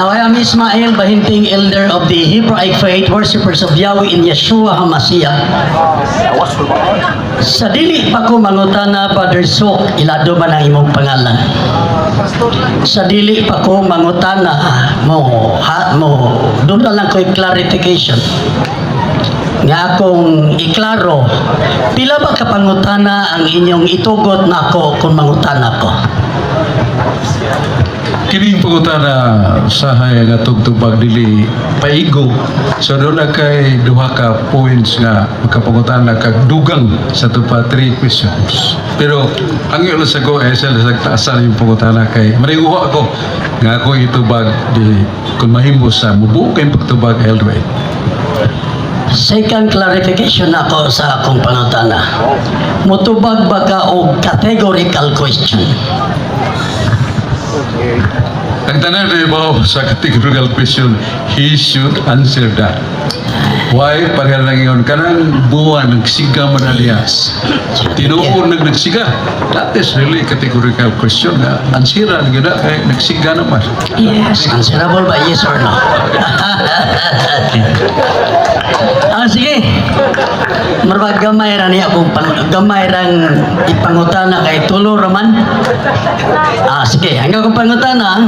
Now I am Ismael Bahinting, elder of the Hebraic faith, worshippers of Yahweh in Yeshua HaMashiach. Sa dili pa ko mangutana, Father Sok, ilado man ang imong pangalan. Sa dili pa ko mangutana mo, ha, mo, doon na lang ko'y clarification nga akong iklaro, pila ba ka pangutana ang inyong itugot nako kung mangutana ko? Kining pangutana sa nga tugtubag dili paigo. So doon na kay duha ka points nga makapangutana kag dugang sa tupa, three questions. Pero ang iyo sa ko ay sa taasan yung pangutana kay mariguha ako nga ako itubag di kung mahimo sa mubuo kay pagtubag, Elder. Second clarification ako sa akong pangutana. Mutubag ba ka og categorical question? Ang tanan na ibaw sa categorical question, he should answer that. Why? Pareha lang yun. Kanang buwan, nagsiga man na niya. Tinuod nag nagsiga. That is really categorical question nga. Ansira, gina, kay nagsiga naman. Yes, answerable ba yes or no? Ah, sige. Murag gamay ra niya akong pang, gamay rang ipangutana kay tulo raman. Ah, sige, ang akong pangutana,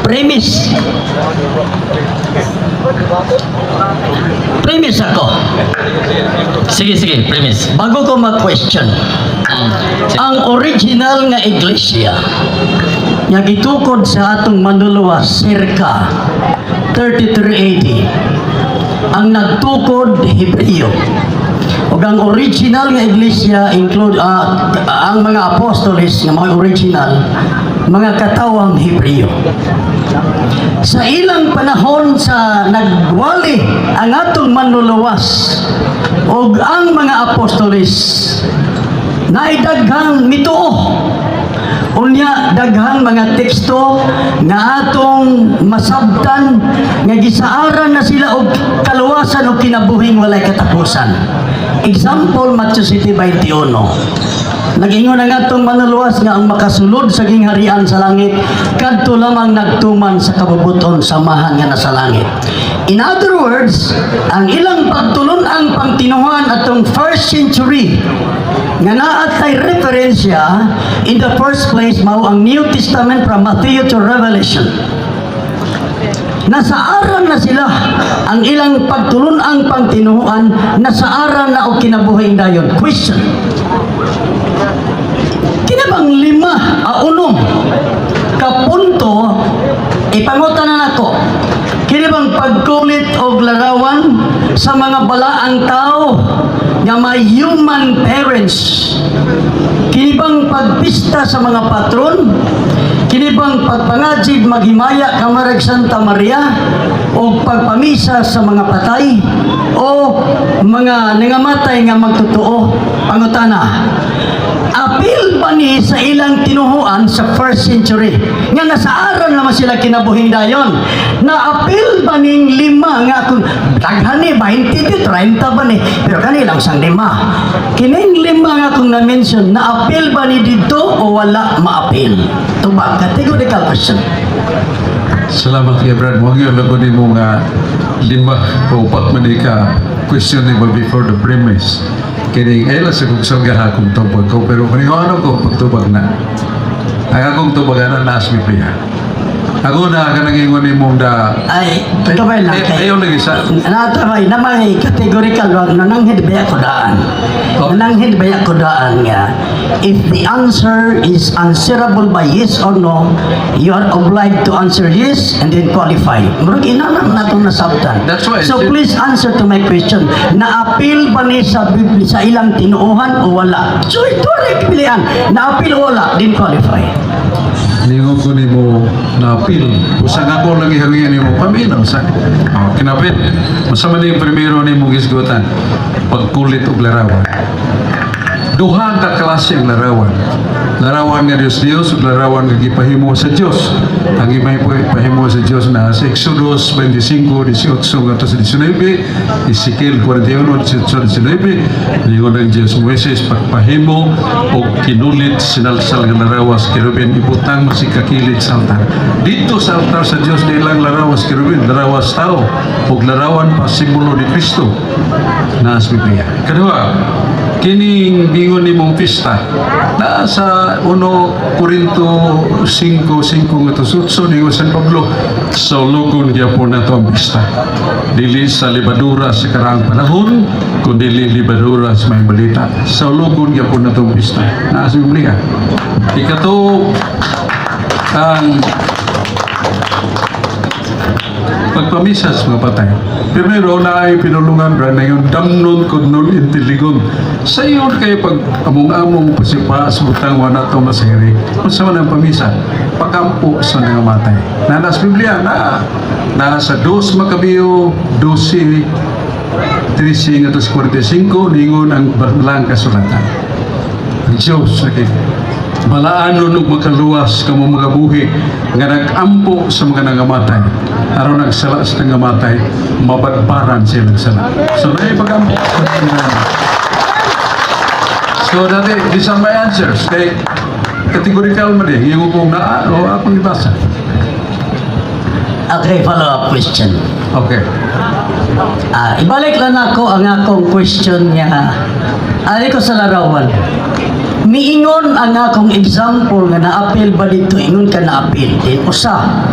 premise. Premise ako. Sige, sige, premise. Bago ko mag-question, Sige. Ang original nga iglesia nga gitukod sa atong manluluwas circa 33 AD, ang nagtukod Hebreo ug ang original nga iglesia include ang mga apostoles nga mga original mga katawang Hebreo. Sa ilang panahon sa nagwali ang atong manluluwas ug ang mga apostoles, naay daghang mituo. Unya daghang mga teksto nga atong masabtan nga gisaaran na sila og kaluwasan o kinabuhing walay katapusan. Example, Matthew 7:21. Nag-ingon ang atong manluluwas nga ang makasulod sa gingharian sa langit kadto lamang nagtuman sa kabubuton sa Amahan nga nasa langit. In other words, ang ilang pagtulun-ang pangtinuhan atong first century nga naatay referensya in the first place mao ang New Testament from Matthew to Revelation. Nasaaran na sila ang ilang pagtulun-ang pangtinuhan, nasaaran na og kinabuhing dayon. Question. Kinabang lima a unom ka punto ipangutan na nako? Kini bang pagkulit og larawan sa mga balaang tao nga may human parents? Kini bang pagpista sa mga patron? Kini bang pagpangajig maghimaya kamarag Santa Maria o pagpamisa sa mga patay o mga nangamatay nga magtotoo? Pangutana, apil ba ni sa ilang tinuhuan sa first century nga nasaaran naman sila kinabuhing dayon? Na apil ba ning lima nga kung daghan ni 20, 30 ba ni, pero kanilang sang lima, kining lima nga akong na-mention, na apil ba ni didto o wala maapil? Tubag, categorical question. Salamat kay Brad. Mo gyud ko nimo nga lima o upat man ni ka question nimo before the premise. Kini ay lang sa kung salgaha kung tubag ko, pero kung ano ko pagtubag na. Ang akong tubagan na sa Biblia. Ako na kanang ingon nimo da Ay, gamay lang Ay, kay ayaw lagi sa Natabay na may categorical wag nananghid ba ko daan. Oh. Nananghid ba ko daan nga if the answer is answerable by yes or no, you are obliged to answer yes and then qualify. Murag ina lang natong nasabtan. That's why I So said- please answer to my question. Na-appeal ba ni sa Biblia sa ilang tinuohan o wala? So ito rin pilian. Na-appeal o wala, then qualify. Ningon ko nimo na appeal. Usang ako lang ihangian nimo paminaw sa. Oh, kinapit. Masama ni yung primero nimo gisgutan. Pagkulit og larawan. Duha ka klase ang larawan. Larawan nga Dios Dios ug larawan nga gipahimo sa Dios. Ang gipahimo sa Dios na sa Exodus 25:18 ngadto sa 19, Ezekiel 41:18 19, ningon ang Diyos, "Moises, pagpahimo og kinulit sinalsal nga larawas kerubin, ibutang mo sa kakilid sa altar." Dito sa altar sa Dios, di lang larawas kerubin, larawas tao ug larawan pa simbolo ni Kristo na sa Biblia. Kaduha, kining bingon nimong pista na sa 1 Korinto 5:5 ngadto 8, ningon San Pablo, sa lugon gyapon nato ang pista. Dili sa libadura sa karaang panahon, kundi libadura sa may balita. Sa lugon gyapon nato ang pista. Naa sa Biblia. Ikato, ang pagpamisa sa mga patay. Primero na ay pinulungan ra na yung damnon kun non intelligon. Sa iyon kay pag among-among pasipa sa butang wala to masiri. Unsa man ang pamisa? Pakampo sa nangamatay. Na sa Biblia na na sa 2 Macabeo 12:13 ngadto sa 45, ningon ang balang kasulatan. Ang Diyos okay. Balaanon ug makaluwas kamo mga buhi nga nag-ampo sa mga nangamatay. Aron ang sala sa nangamatay, mabadbaran silang sala. So, naay pag-ampo sa mga nangamatay. So, dati, these are my answers. Kay, categorical man eh. Yung kong naa o akong ibasa. Okay, follow-up question. Okay. Ibalik lang ako ang akong question niya. Ari ko sa larawan. Miingon ang akong example nga naapil ba dito, ingon ka naapil. Din usa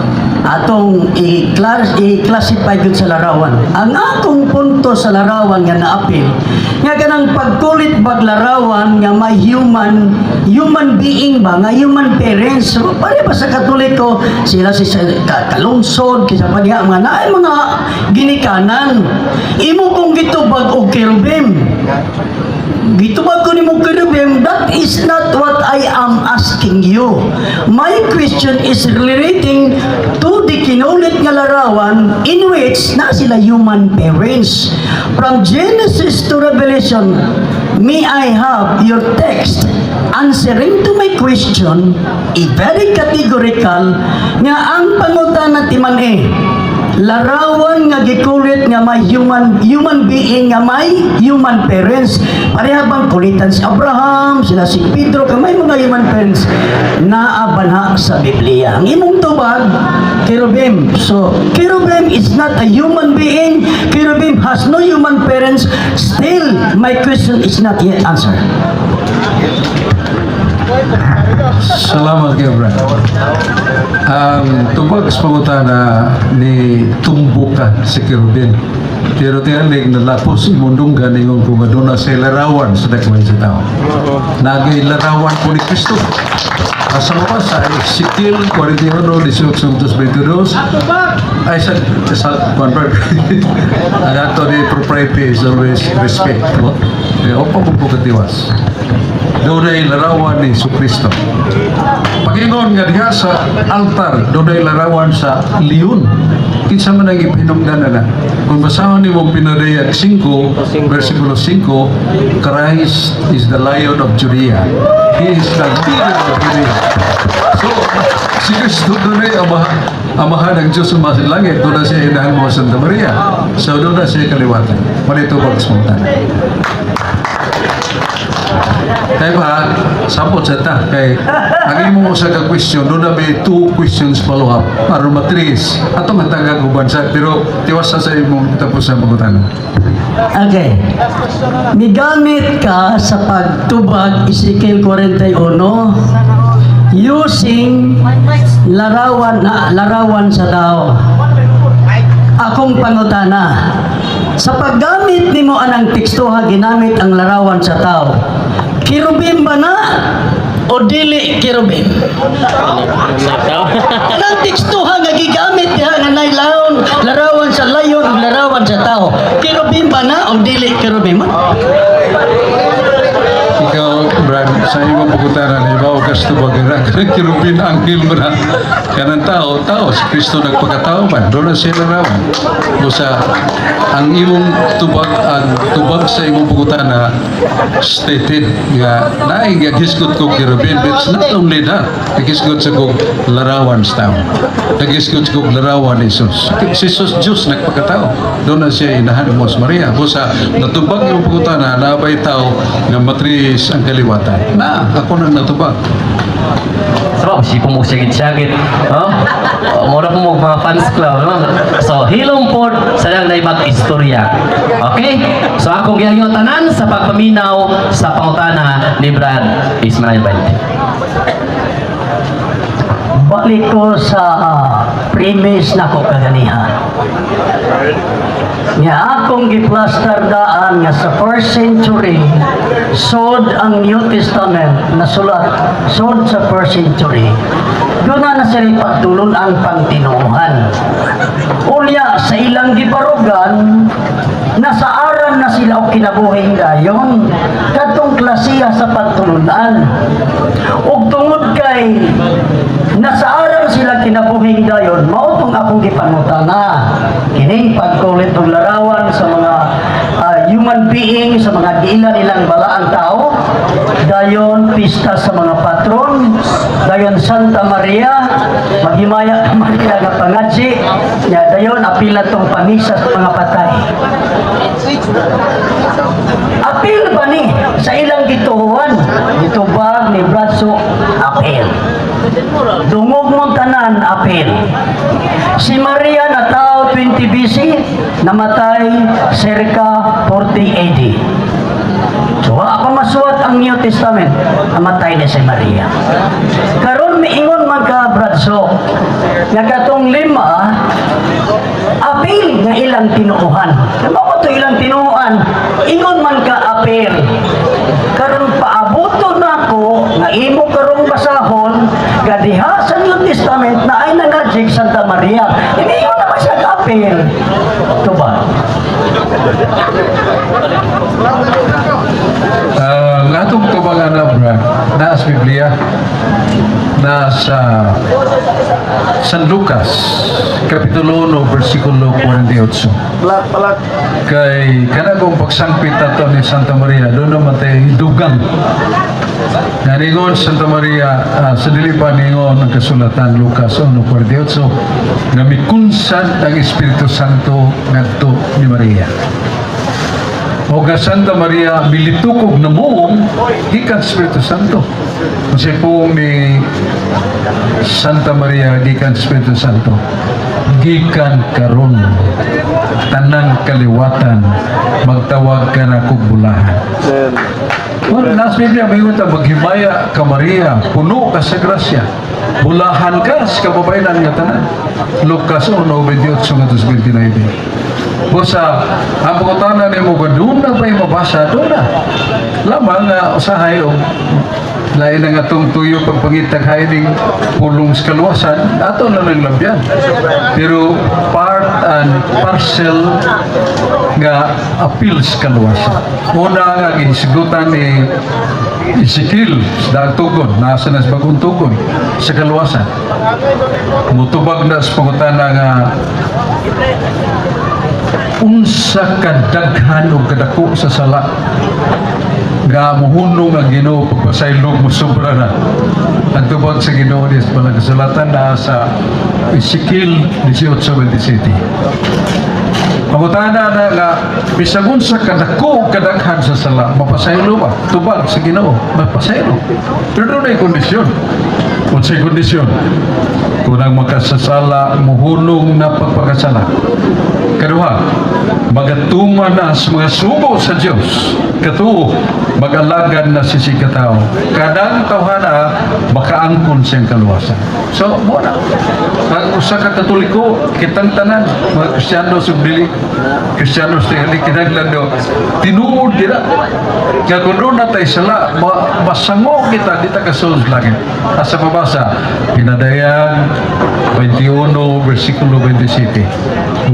atong i-classify gyud sa larawan. Ang akong punto sa larawan nga naapil nga kanang pagkulit bag larawan nga may human human being ba nga human parents. So, pare ba sa Katoliko sila si sa kalungsod kisa pa diha mga naay mga ginikanan. Imo kong gitubag og kerubim. Gitubag ko nimo kerubim, that is not what I am asking you. My question is relating to the kinulit nga larawan in which na sila human parents. From Genesis to Revelation, may I have your text answering to my question, a very categorical, nga ang pangutana timan eh, larawan nga gikulit nga may human human being nga may human parents? Pareha bang kulitan si Abraham, sila si Pedro ka may mga human parents? Naa ba na sa Biblia? Ang imong tubag, kerubim. So kerubim is not a human being. Kerubim has no human parents. Still, my question is not yet answered. Salamat kayo, Brad. Ang tubag sa pangutana ni tumbuka si Kerubin. Pero tingalig nalapos imong dunggan, ingon ko nga doon na sa larawan sa dagmay sa tao. Nagay larawan po ni Kristo. Asa mo ba sa Ezekiel 41, 18, 22? Ay, sa convert. Ang ato ni propriety is always respect. Eh, opo po katiwas. Doon ay larawan ni Kristo. Pag-ingon nga diha sa altar, doon ay larawan sa leon. Kinsa man ang ipinungdan na? Kung basahon nimo Pinadayag 5, versikulo 5, Christ is the Lion of Judea. He is the leader of Judea. So, si Kristo doon ay amahan ng Diyos sa langit. Doon na siya inahan mo Santa Maria. So, doon na siya kaliwatan. Malito pag sumutan. Kay ba, sapot sa ta. Kay, ang imo sa ka question, doon na may two questions follow up. Aron matris. Ato nga tagag uban sa, pero tiwas sa imong tapos sa pangutana. Okay. Migamit ka sa pagtubag Ezekiel 41 using larawan na larawan sa tao. Akong pangutana. Sa paggamit nimo anang teksto ha, ginamit ang larawan sa tao. Kerubim ba na o dili kerubim? Anang teksto ha nga gigamit diha nga nay laon, larawan sa lion ug larawan sa tao. Kerubim ba na o dili kerubim? Ikaw, Brad, sa imong pangutana, ibaw ka Kas tubag na kanang kerubin, anghel mo na. Kanang tao, tao si Kristo nagpakatao man. Doon na siya larawan. Busa ang imong tubag, ang tubag sa imong pangutana stated nga naay gagisgot ko kerubin, but it's not only that. Nagisgot sa kog larawan sa tao. Nagisgot sa kog larawan ni Jesus. Si Jesus, Diyos nagpakatao. Doon na siya inahan mo sa Maria. Busa natubag imong pangutana, naabay tao nga matris ang kaliwatan. Na, ako nang natubag. Sebab si po mo syagit-syagit. No? Mura po mo mga fans club. No? So, hilom po sa lang na mag-istorya. Okay? So, akong gihayo tanan sa pagpaminaw sa pangutana ni Brad Ismail Bante. Balik ko sa premise nako kaganiha. Nga akong giplastar daan nga sa first century, sod ang New Testament na sulat, sod sa first century. Doon na na sila pagtulon ang pangtinuohan. Unya sa ilang gibarugan, nasa aran na sila og kinabuhing dayon kadtong klasiya sa pagtulunan. Ug tungod kay nasa aran sila kinabuhing dayon, mao tong akong gipangutana kining pagkulit og larawan sa mga human being, sa mga giila nilang balaang tao, dayon pista sa mga patron, dayon Santa Maria, maghimaya ka Maria nga pangadji nya, dayon apila tong pamisa sa mga patay. Apil ba ni sa ilang gituhuan? Gitubag ni Bradso, apil. Dungog mong tanan, apil. Si Maria natao 20 BC, namatay circa 40 AD. So, wa pa masuwat ang New Testament, namatay na si Maria. Karon miingon man ka, Bradso, nga katong lima, apil nga ilang tinuohan. Kamo to ilang tinuohan, ingon man ka apil. Karon paabuto nako nga imo karong basahon nga diha sa New Testament na ay nangadsik Santa Maria. Ingon naman siya ka apil. Ito ba? Ang atong tubangan na, Brad, naas Biblia, nasa San Lucas, Kapitulo 1, versikulo 48. Palak, palak. Kay kanagong pagsangpit ato ni Santa Maria, doon naman tayo dugang. Naringon Santa Maria, sa dili pa ningon ang kasulatan Lucas 1:48 nga mikunsad ang Espiritu Santo ngadto ni Maria. O nga Santa Maria militukog na muong gikan sa Espiritu Santo. Kasi po ni Santa Maria gikan sa Espiritu Santo, gikan karon tanang kaliwatan magtawag ka na kog bulahan. Well, nasa Biblia, may ta maghimaya ka Maria, puno ka sa grasya. Bulahan ka sa kababayenan nga tanan. Lucas 1:28 ngadto sa 29. Busa, ang pangutana nimo ba doon na ba'y mabasa? Doon na. Lamang nga usahay o lain ang atong tuyo pagpangitag ning pulong sa kaluwasan, ato na lang labyan. Pero part and parcel nga appeal sa kaluwasan. Una nga gihisgutan ni Ezekiel sa daang tugon, nasa na sa bagong tugon sa kaluwasan. Mutubag na sa pangutana nga unsa kadaghan o kadako sa sala nga muhunong ang Ginoo pagpasaylog mo sobra na. Ang tubag sa Ginoo ni sa mga kasulatan na sa Ezekiel 18:27. Pangutana na nga bisag unsa kadako o kadaghan sa sala, mapasaylo ba? Tubag sa Ginoo, mapasaylo. Pero doon ay kondisyon. Unsay kondisyon? Kung ang makasasala, muhunong na pagpakasala. Kaduha, magatuman na sa mga sugo sa Diyos. Katuo, mag-alagad na si katao. Kadang tawhana, makaangkon siyang kaluwasan. So, mo na. Ang usa ka Katoliko, kitang tanan, mga Kristiyano sa dili, Kristiyano sa dili, kinahanglan do, tinuod dira. Kaya kung doon na tayo sala, masango kita, di ta kasulod langit. Asa mabasa, pinadayag, 21 versikulo 27.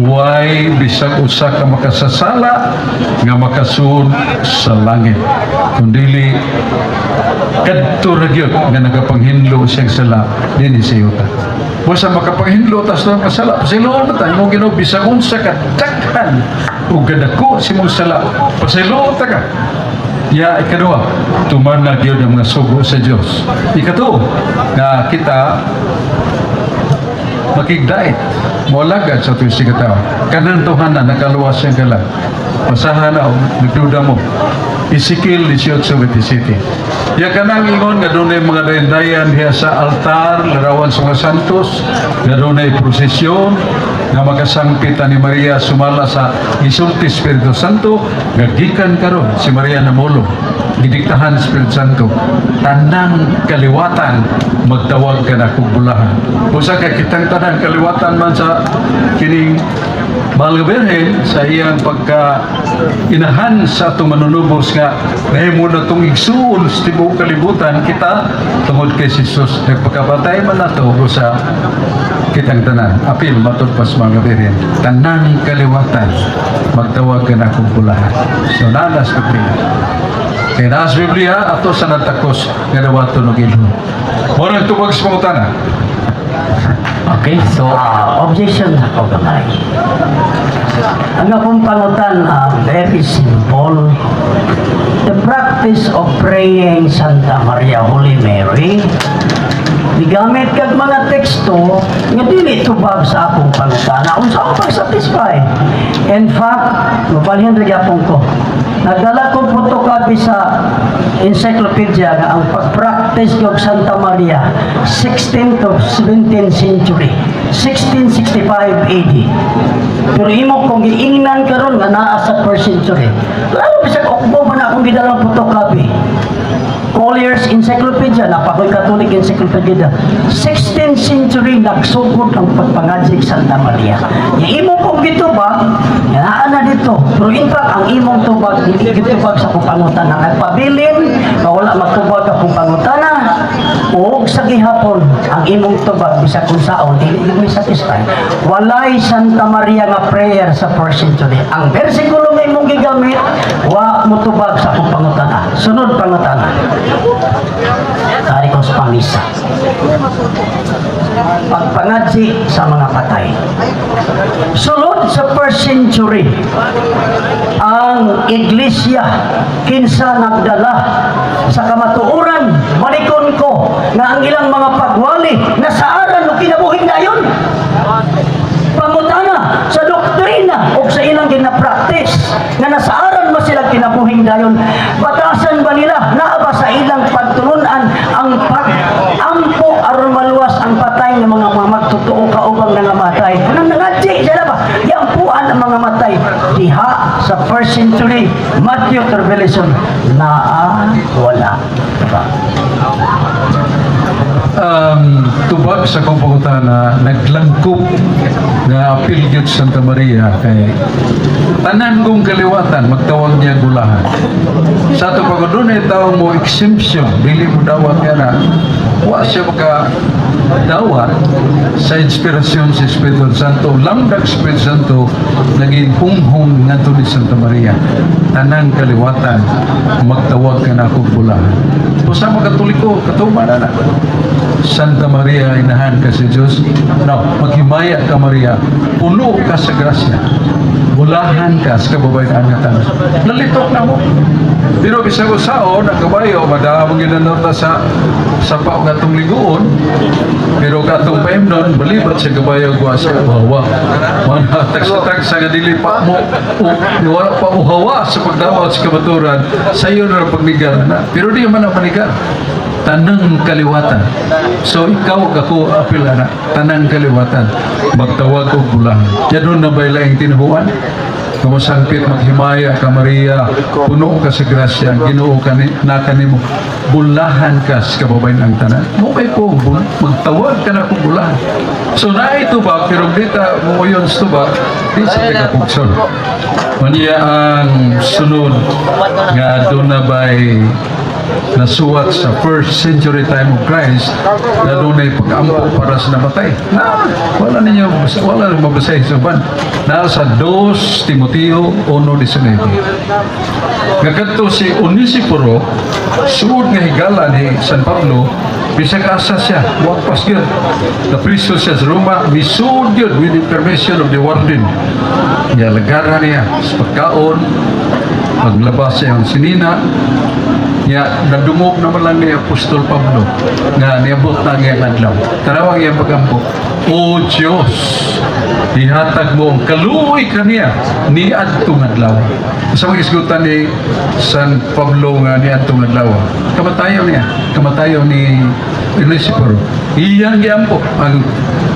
Way bisag usa ka makasasala nga makasulod sa langit, kundili kadto ra gyud nga nagapanghinlo siyang sala dinhi sa yuta. Busa makapanghinlo tas nga sala, pasayloon ta imong Ginoo bisag unsa ka daghan ug kadako sa imong sala, pasayloon ta ka. Ya, ikaduha, tuman na gyud ang mga sugo sa Dios. Ikatuo, nga kita makigdait, moalagad sa tuwing sikataw. Kanang tuhanan, nakaluwas siyang kalag. Basahan na, nagduda mo. Ezekiel 18:27. Ya, kanang ingon nga dunay mga dayan-dayan diha sa altar, larawan sa mga santos, nga dunay prosesyon, nga makasangpit ni Maria sumala sa gisulti Espiritu Santo, nga gikan karon si Maria namulong. Gidiktahan Espiritu Santo, tanang kaliwatan magtawag ka na kung bulahan. Usa ka kitang tanang kaliwatan man sa kining Mahal nga Birhen sa iyang pagka inahan sa atong manunubos nga nahimo na itong igsuon sa tibuok kalibutan kita tungod kay si Jesus nagpakapatay man nato sa kitang tanan. Apil matod pas, mga Birhen, tanang kaliwatan magtawag ka na kung bulahan. So nanas Biblia kay naas Biblia ato sa natakos nga dawaton og ilhom. Mao nang tubag sa pangutana. Okay, so Objection ako gamay. Ang akong pangutan, very simple. The practice of praying Santa Maria, Holy Mary, gigamit kag mga teksto nga dili tubag sa akong pangutana. Unsa akong pag-satisfy? In fact, mabalhin ra gyapon ko. Nagdala ko photocopy sa encyclopedia nga ang pag-practice og Santa Maria 16th to 17th century, 1665 AD. Pero imo kung giingnan karon nga naa sa first century. Lalo bisag ukbo man akong gidalang photocopy. Collier's Encyclopedia, napakoy Catholic Encyclopedia. 16th century nagsugod ang pagpangadsik Santa Maria. Ya, imo kong gitubag, naa na dito. Pero in fact, ang imong tubag, dili gitubag sa akong pangutana. Nagpabilin, nga wala matubag akong pangutana, ug sa gihapon, ang imong tubag, bisag kung saon, dili gyud mi satisfied. Walay Santa Maria nga prayer sa first century. Ang bersikulo nga imong gigamit, wa motubag sa akong pangutana. Sunod pangutana. Tari ko sa pamisa. Pagpangadsi sa mga patay. Sulod sa first century, ang iglesia kinsa nagdala sa kamatuoran, balikon ko nga ang ilang mga pagwali nasaaran o kinabuhi na yun pangutana sa doktrina o sa ilang gina-practice nga nasaaran mo sila kinabuhing dayon. Batasan ba nila? Naa ba sa ilang pagtulunan ang pag-ampo aron maluwas ang patay ng mga magtotoo kaubang nangamatay? Anong nangadji sila ba giampuan ang mga matay diha sa first century? Matthew to Revelation, naa wala, diba? Tubag sa akong pangutana, naglangkop nga apil gyud Santa Maria kay tanan kong kaliwatan magtawag niya gulahan. Sa ato pag dunay tawo mo exemption, dili mo dawat nga na wa siya maka dawat sa inspirasyon sa Espiritu Santo. Lamdag Espiritu Santo naging hunghong ngadto ni Santa Maria, tanang kaliwatan magtawag ka na akong bulahan. Kung sa mga Katoliko, katuman na na. Santa Maria, inahan ka sa Diyos. Now, maghimaya ka, Maria, puno ka sa grasya. Bulahan ka sa kababayen nga tanan. Nalitok na mo. Pero bisag usaon, ang kabayo, madamong ginanota sa pao nga atong liguon, pero katong paimnon, balibat sa kabayo gwa sa uhawa. Mga tagsa-tagsa nga dili pa mo, wala pa uhawa sa pagdawat sa kamaturan, sa iyo na ang pagnigar na. Pero di man ang panigar. Tanang kaliwatan. So ikaw ako apil ana, tanang kaliwatan. Magtawag og bulahan. Yan na ba laing tinuhuan? Kamasangpit maghimaya ka, Maria, puno ka sa grasya, Ginoo ka ni, na kanimo. Bulahan ka sa kababayen ang tanan. Mo kay po, magtawag ka na kung bulahan. So na ito ba, pero dita mo yun sa tubag, di sa tagapugson. Maniya ang sunod nga doon na by Nasuwat sa first century time of Christ na dunay pag-ampo para sa namatay. Na, wala ninyo, wala nang mabasa sa uban. Naa sa 2 Timoteo 1:19. Nga kadto si Onesiforo, suod nga higala ni San Pablo, bisag asa siya, wagpas gyud. Napriso siya sa Roma, misuod gyud with the permission of the warden. Nialagaran niya sa pagkaon, paglabas siyang sinina, niya nadungog naman lang ni Apostol Pablo nga niabot na ang iyang adlaw. Tanawa ang iyang pagampo. "O Diyos, ihatag mo ang kaluoy kaniya ni adtong adlaw." Sa mga isgutan ni San Pablo nga ni adtong adlaw. Kamatayon niya, kamatayon ni Onesiforo. Iyang giampo ang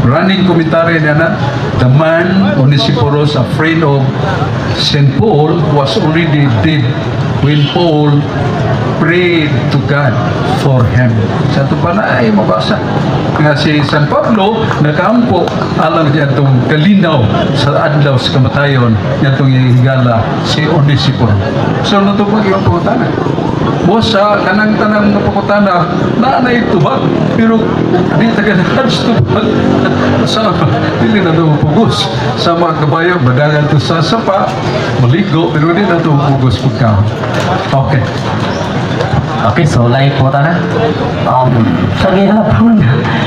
running commentary niya na the man Onesiphorus, a friend of St. Paul, was already dead when Paul prayed to God for him. Sa ito pa na ay mabasa nga si San Pablo nakaampo alang niya itong kalinaw sa adlaw sa kamatayon niya itong higala si Onesiforo. So natupag yung pangutana. Mo sa kanang tanang nga pangutana na na tubag, pero di ta ganahan sa tubag sa dili na daw pugos sa mga kabayo, badangan to sa sapa maligo, pero di na to pugos pagkaon. Okay. Okay, so lain po ta na. Sa gihapon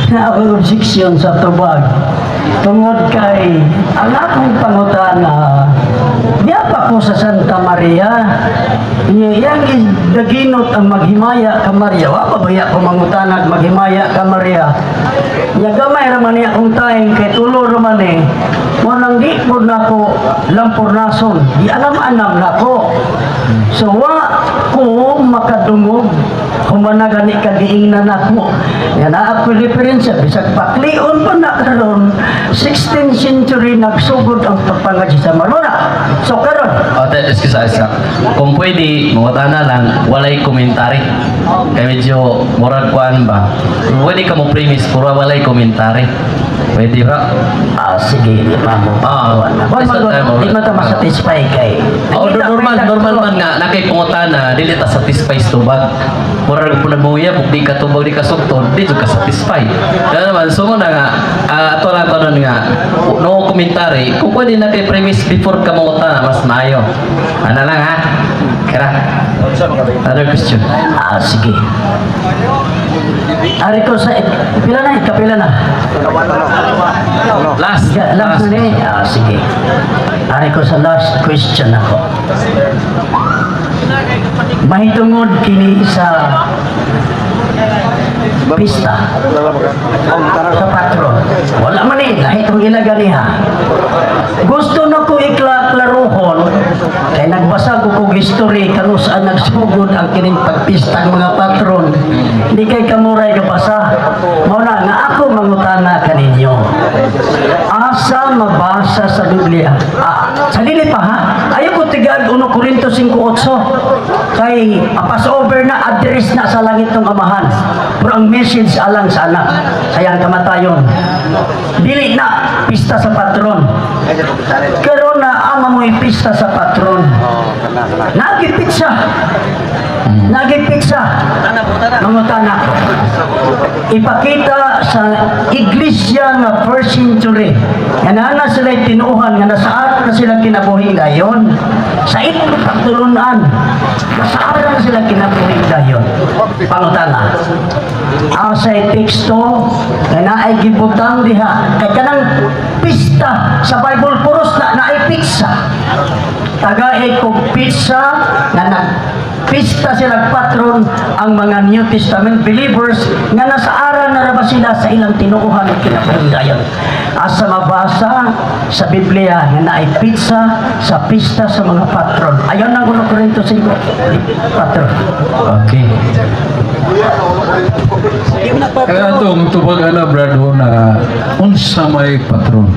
na akong objection sa tubag. Tungod kay ang akong pangutana, diya pa ko sa Santa Maria. Iyang daginot ang "Maghimaya ka Maria." Wa pa baya ko mangutanag "Maghimaya ka Maria"? Nya gamay ra man niya akong taing kay tulo ra man eh. Mo nang di po nako lampurnason. Di alam-anam nako. So wa ko makadungog humana gani kagiingnan nako. Yan na ako referensya bisag paklion pa na karon, 16th century nagsugod ang pagpangaji sa Marona. So karon O, te, excuse isa. Kung pwede, mangutana lang, walay komentary. Kaya medyo murag kuan ba? Pwede ka mo premise, puro walay komentary. Pwede ba? Ah, sige, mamo. Ah, Wala man, di man ta masatisfy kay. Oh, normal, normal man nga, nakay pangutana, dili ta satisfy sa tubag. Murag po nagmuya, kung di ka tubag, di ka sugton, di jud ka satisfy. Kaya naman, so mo na nga, ato lang kanon nga, no commentary, kung pwede na kay premise before ka mangutana, mas maayo. Ano lang ha? Kira. Other question. Ah, sige. Ari ko sa pila na, kapila na. Last. Last na ni. Ah, sige. Ari ko sa last question ako. Mahitungod kini sa pista sa patron. Wala man eh, lahi itong ilaga niya. Gusto na ko iklaruhon, kay nagbasa ko kog history kanus-a nagsugod ang kining pagpista ng mga patron. Hindi kay kamuray gabasa. Mao na nga ako mangutana kaninyo. Asa mabasa sa Biblia? Ah, sa dili pa ha. Ayaw ko tigag 1 Corinto 5:8 kay Passover na address na sa langit ng Amahan. Pero ang message alang sa anak, sayang kamatayon. Dili na pista sa patron. Karon na ama mo pista sa patron. Nagipitsa. Nagipitsa. Mangutana ko. Ipakita sa iglesia nga first century. Nga naa na sila tinuuhan nga nasa na sila kinabuhi ngayon. Sa ilang pagtulunan, nasa na sila kinabuhi ngayon. Pangutana. Asay teksto nga naay gibutang diha kay kanang pista sa Bible puros na naay pizza. Tagae kog pizza nga nag pista sila patron ang mga New Testament believers nga nasa ara na ra ba sila sa ilang tinuohan ug kinabuhi. Asa mabasa sa Biblia nga naay pizza sa pista sa mga patron? Ayon ang 1 Corinto 5 patron. Okay. Kaya itong tubag ana, Brad, ho, na unsa may patron.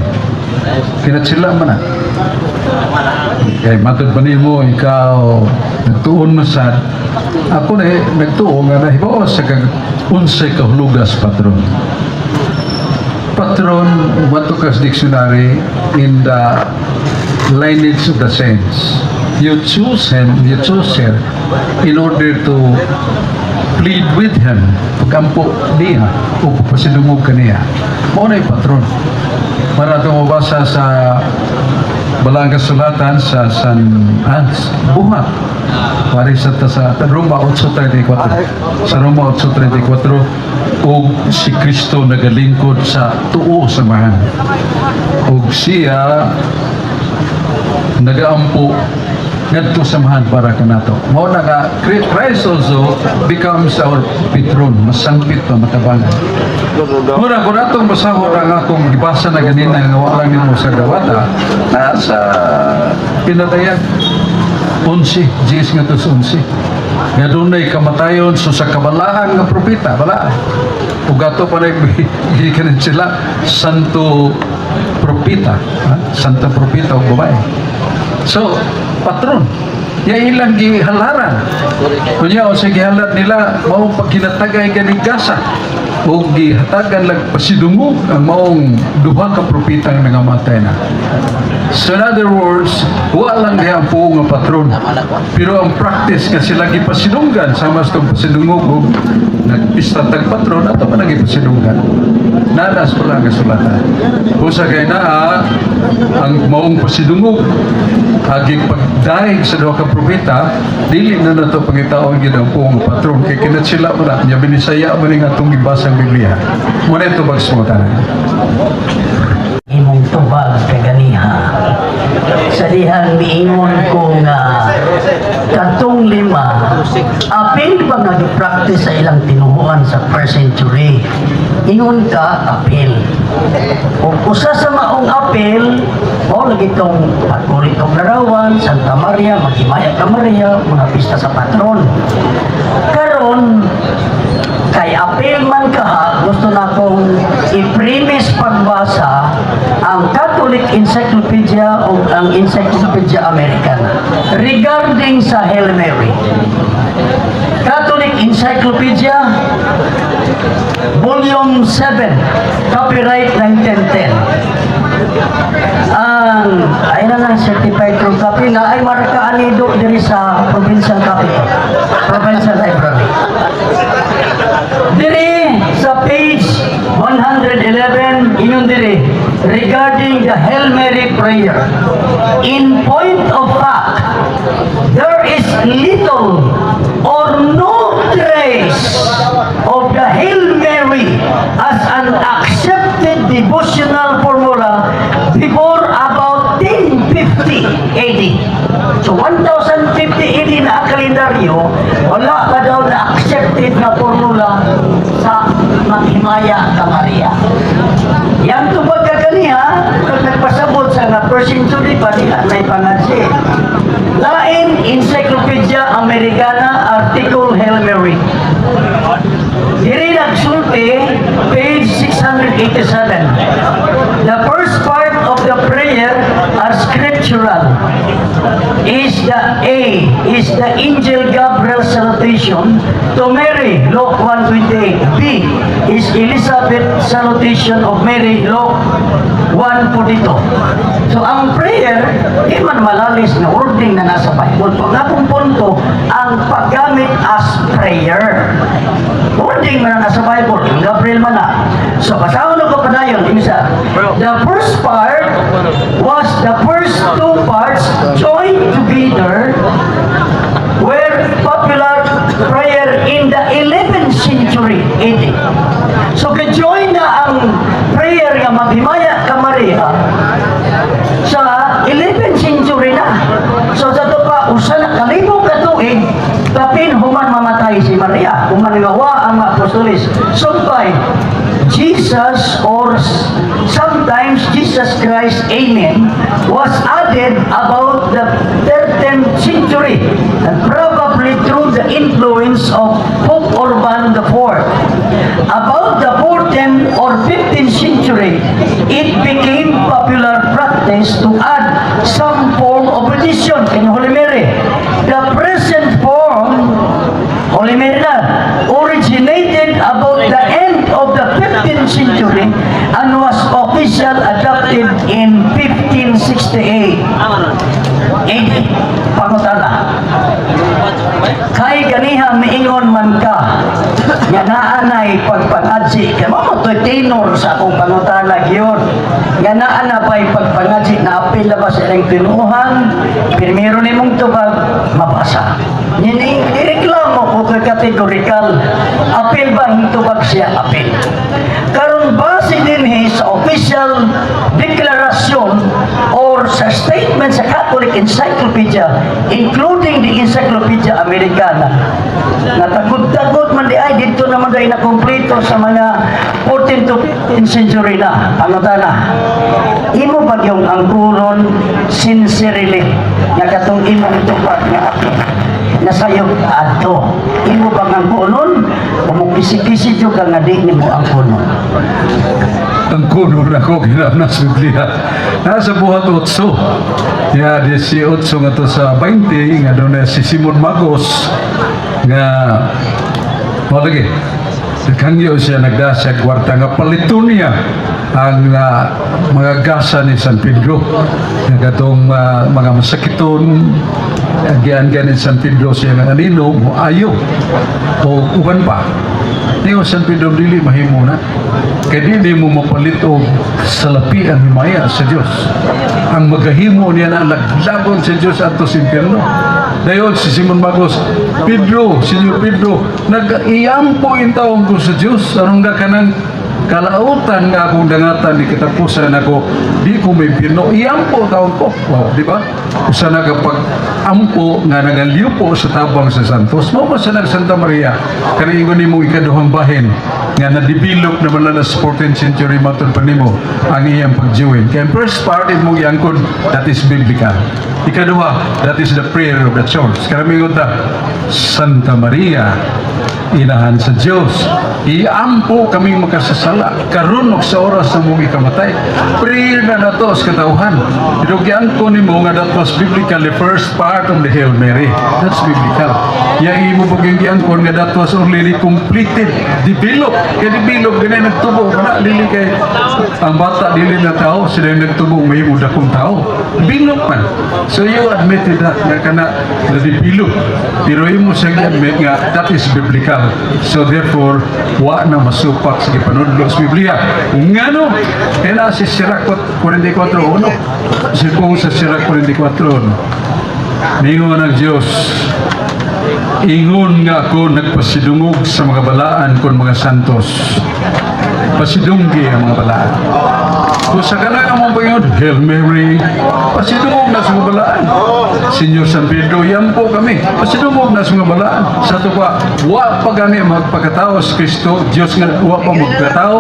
Kinatsila man na. Kay matod pa nimo ikaw nagtuon mo sad. Ako na eh, nagtuo nga nahibaw sa kag unsay kahulugas patron. Patron, what to kas dictionary, in the lineage of the saints. You choose him, you choose her in order to Plead with him, pagampo niya o pagpasidungog kaniya. Mao na patron. Para ito mabasa sa Balaang Kasulatan sa San Buhat. Pare sa Roma 8:34. Sa Roma 8:34, ug si Kristo nagalingkod sa tuo sa Amahan. Ug siya nagaampo ngadto sa Amahan para kanato. Mao na nga Christ also becomes our patron, masangpit pa matabangan. Mura kung atong basahon ang akong gibasa na ganina nga wala nimo sa dawata, nasa Pinatayag 11, 10 nga sa 11. Nga dunay kamatayon so sa kabalahan nga propeta, bala. Ug ato pa na gikan sila santo propeta, ha? Santo propeta og babae. So, patron, ya ilang gihalaran. Kunya o sa gihalat nila, mao pagkinatagay ganing gasa o gihatagan lang pasidungog ang maong duha ka propeta nga nangamatay na. So in other words, wa lang diha ang puong nga patron. Pero ang practice nga sila gipasidunggan sama sa itong pasidungog og nagpista tag patron ato pa nagipasidunggan. Nanas pala ang kasulatan. Usa kay naa ang maong pasidungog agi pagdaig sa duha ka propeta, dili na nato pangitaon gyud ang puong nga patron kay kinat sila mo na nya binisaya mo ni nga atong gibasang Biblia. Mo na ito bags mo tanan. Imong tubag kaganiha. Sa dihang miingon ko nga katong lima, apil ba nga gi-practice sa ilang tinuhuan sa first century? Ingon ka, apil. Kung usa sa maong apil, mao lagi tong pagkulit og larawan, Santa Maria, maghimaya ka Maria, mga pista sa patron. Karon, kay apil man kaha, gusto na akong i-premise pagbasa ang Catholic Encyclopedia o ang Encyclopedia Americana regarding sa Hail Mary. Catholic Encyclopedia, Volume 7, copyright 1910. Ang ay na lang certified true copy na ay marka anido diri sa Provincial Capital, Provincial Library. Diri sa page 111, ingon diri regarding the Hail Mary prayer. "In point of fact, there is little or no trace of the Hail Mary as an accepted devotional formula before about 1050 AD." So 1050 AD na ang kalendaryo, wala pa daw na accepted na formula sa maghimaya ka Maria. Yang tubag kaganiha, pag nagpasabot sa nga first century pa, di na pangadsi. Lain Encyclopedia Americana, article Hail Mary. Diri nagsulti, page 687. "The first part of the prayer are scriptural. Is the A is the angel Gabriel salutation to Mary, Luke 1:28. B is Elizabeth salutation of Mary, Luke 1:42." So ang prayer, di man malalis na wording na nasa Bible. Pag akong punto, ang paggamit as prayer. Wording man na nasa Bible, yung Gabriel man na. So basahon ko padayon, isa. "The first part was the first two parts joined together were popular prayer in the 11th century AD." So ka-join na ang prayer nga maghimaya ka Maria sa 11th century na. So sa ito pa, usa na kalibo ka tuig, kapin human mamatay si Maria, human nga wa ang mga apostoles. Sumpay, "Jesus or sometimes Jesus Christ, Amen, was added about the 13th century and probably through the influence of Pope Urban IV. About the 14th or 15th century, it became popular practice to add some form of petition in Holy Mary. The present form, Holy Mary na, originated about the end of the 15th century and was official adopted in 1568 AD." Pangutana. Kay ganiha miingon man ka Tenor sa akong pangutana gyud nga naa na ba'y pagpangadji na apil na ba sa ilang tinuohan? Primero nimong tubag mabasa. Nining ireklamo ko kay categorical. Apil ba hintubag siya apil? Karon, base dinhi sa official deklarasyon or sa statement sa Catholic Encyclopedia, including the Encyclopedia Americana, na tagod-tagod man di ay dito naman ay nakumpleto sa mga 14 to 15 century na. Pangutana, imo ba yung angkuron sincerely nga katong imong tubag nga apil nasayop adto, imo bang angkunon o mo kisi-kisi jud ka nga di nimo angkunon? Ang kuno na ko kinam na sa Biblia. Nasa Buhat 8. Ya, 18 nga to sa 20 nga doon na si Simon Magos nga mo lagi. Naghangyo siya, nagda siya kwarta nga paliton niya ang mga gasa ni San Pedro. Nga katong mga masakiton agian ni San Pedro siya nga anino mo ayo o uban pa. Niyo San Pedro, dili mahimo na. Kay dili mo mapalit og salapi ang himaya sa Dios. Ang magahimo niya na laglagon sa Dios adto sa impyerno. Dayon si Simon Magos, "Pedro, Senyor Pedro, nag-iampo in taong ko sa Dios aron nga kanang kalautan nga akong dangatan di katapusan ako, di ko may impyerno, iampo taon ko." Wow, di ba? Usa na kapag ampo nga nagaliupo sa tabang sa Santos, mao ba sa nag Santa Maria, kani ingon nimo ikaduhang bahin nga na-develop naman na sa 14th century, matod pa nimo ang iyang pagjuin. Kaya ang first part imong giangkon, that is biblical. Ikaduha, that is the prayer of the church. Karamigon ta, "Santa Maria, inahan sa Dios, iampo kaming makasasala, karon ug sa oras sa mong ikamatay." Prayer na nato sa katawhan. Pero giangkon nimo nga that was biblical, the first part of the Hail Mary. That's biblical. Ya imo pag yung giangkon nga that was already completed, develop. Kaya develop, ganay nagtubo ka na, dili kay ang bata dili na tao, sila yung nagtubo mahimo dakong tao. Develop man. So you admitted that nga kana na-develop. Pero imo siyang admit nga that is biblical. So therefore, wa na masupak sa gipanudlo sa Biblia. Ngano? Kaya na si Sirach 44.1. Sipong sa Sirach 44.1. Ningon ang Diyos, "Ingon nga ako nagpasidungog sa mga balaan kon mga santos." Pasidunggi ang mga balaan. Kung sa kanang among Panginoon, Hail Mary, pasidungog na sa mga balaan. Senyor San Pedro, yan po kami. Pasidungog na sa mga balaan. Sa ito pa, wa pa gani magpakatao sa Kristo, Diyos nga wa pa magpakatao,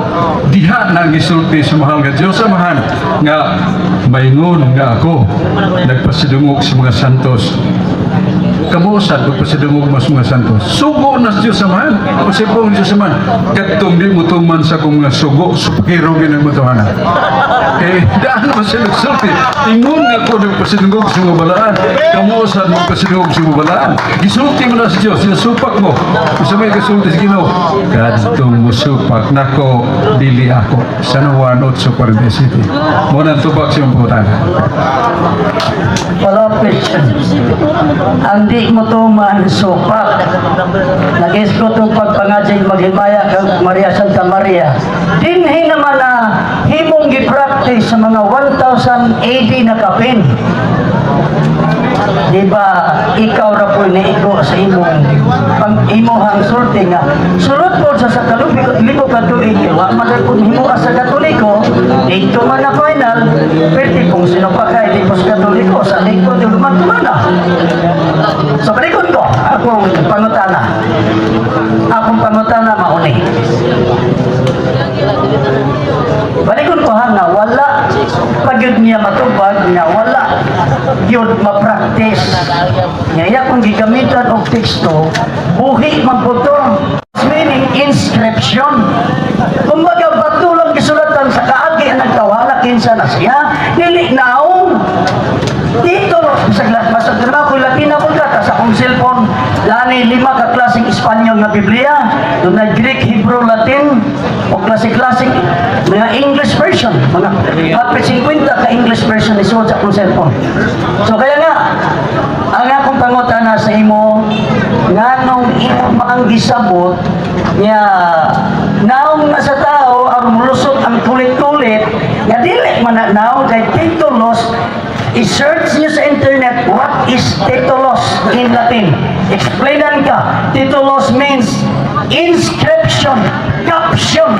diha na ang gisulti sa mahal nga Diyos Amahan, nga maingon nga ako, nagpasidungog sa mga santos. Kamo sad pagpasidungog mas mga santos. Sugo na sa Diyos Amahan. Pasipong Diyos Amahan. Kadtong di mo tuman sa akong mga sugo, supakiro ginang matuhanan. Eh, daan naman siya nagsulti. Ingon nga ko nagpasidungog sa mga balaan. Kamo sad magpasidungog sa mga balaan. Gisulti mo na sa Diyos, sinasupak mo. Isa may kasulti sa Ginoo. Kadtong musupak nako, dili ako. San Juan 8.47. Mo nang tubag sa iyong pangutana. Wala question. Ang di mo tuman supak. Nag-isko itong pagpangadjing maghimaya kang Maria Santa Maria. Dinhi naman na himong gi-practice sa mga 1000 AD na kapin. Di ba ikaw ra po niigo sa imong pang imuhang sulti nga sulod po sa katapusan libo ka tuig, wa man ra kung himoa sa Katoliko dito man na final perti kung sino pa kay di po sa Katoliko sa likod yung man na. So balikon ko akong pangutana. Akong pangutana mauni, balikon ko ha, nga wala pagyud niya matubag nga wala gyud ma-practice nga iya kung gigamitan og teksto, buhi man po to, meaning inscription, kumbaga bato lang gisulatan sa kaagi ang nagtawala kinsa na siya, dili naong dito sa basta trabaho ko Latina ko ka sa akong cellphone lani lima ka klaseng Espanyol nga Biblia, doon na Greek, Hebrew, Latin o klase-klaseng mga English version, mga hapit 50 ka English version isuod sa akong cellphone. So kaya nga ang akong pangutana sa imo, nganong imo maang gisabot nga naong nga sa tao aron Nga dili man na nawong kay titulos. I-search niyo sa internet, what is titulos in Latin. Explainan ka. Titulos means inscription, caption.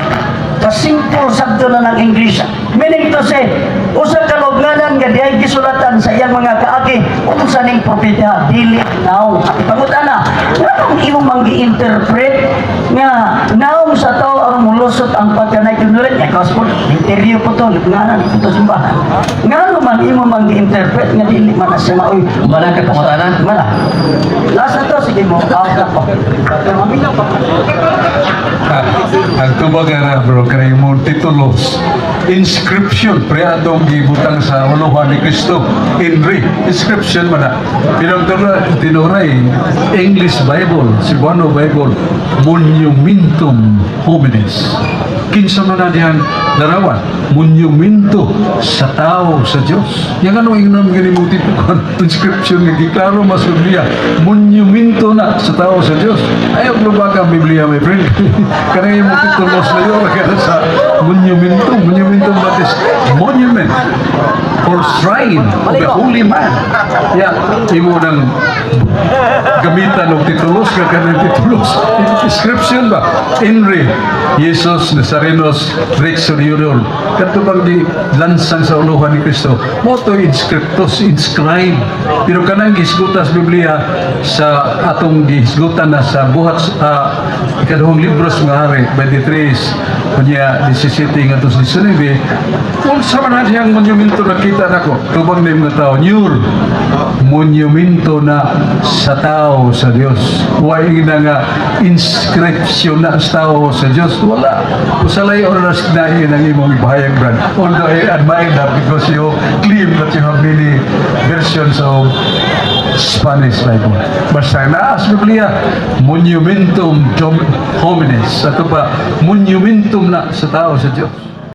Kasimple sabto na ng English. Meaning to say, usa ka lubnganan nga diay gisulatan sa iyang mga kaagi unsa ning propeta, dili nawong. Pangutana, nganong imong mang gi-interpret nga nawong sa tao aron mulusot ang pagka-ignorant nga gospel interview po to, lubnganan po to, simbahan? Ngano man imo mang gi-interpret nga dili man na siya maoy? Wala ka pangutana? Wala. Last na to, sige mo, out na ko. Maminaw pa. Ah, ang tubag nga bro, kay mo titulos. Inscription, pre atong gibutang sa uluhan ni Kristo. Inri, inscription man na. Pero ang tinuray, English Bible, Cebuano Bible, monumentum hominis. Kinsa man na dihan larawan, monumento sa tao sa Dios. Yang ano ingnon gani mo titukan, inscription nga giklaro mas Biblia, monumento na sa tao sa Dios. Ayaw lubag ang Biblia, my friend. Kanang imong titulos na yun, kada sa monumento, monumentum, that is monument or shrine of the holy man. Ya, imo nang gamitan og titulos ka kanang titulos. Inscription ba? Inri, Jesus Nazarenos Rex Judiorum. Kadto bang di lansang sa uluhan ni Kristo? Mao to inscriptus, inscribe. Pero kanang gisgutan sa Biblia sa atong gihisgutan na sa buhat ikaduhang libro sa mga hari 23 kunya 17 ngadto sa 19, unsa man na diyang monumento nakita nako tubang ni mga tao nyur monumento na sa tao sa Dios? Way na nga inscription na sa tao sa Dios, wala. Usalay oras na ang imong ipahayag, Brad, although I admire that because you claim that you have many versions of Spanish Bible. Basta naa sa Biblia, monumentum hominis. Ato pa, monumentum na sa tao sa Dios.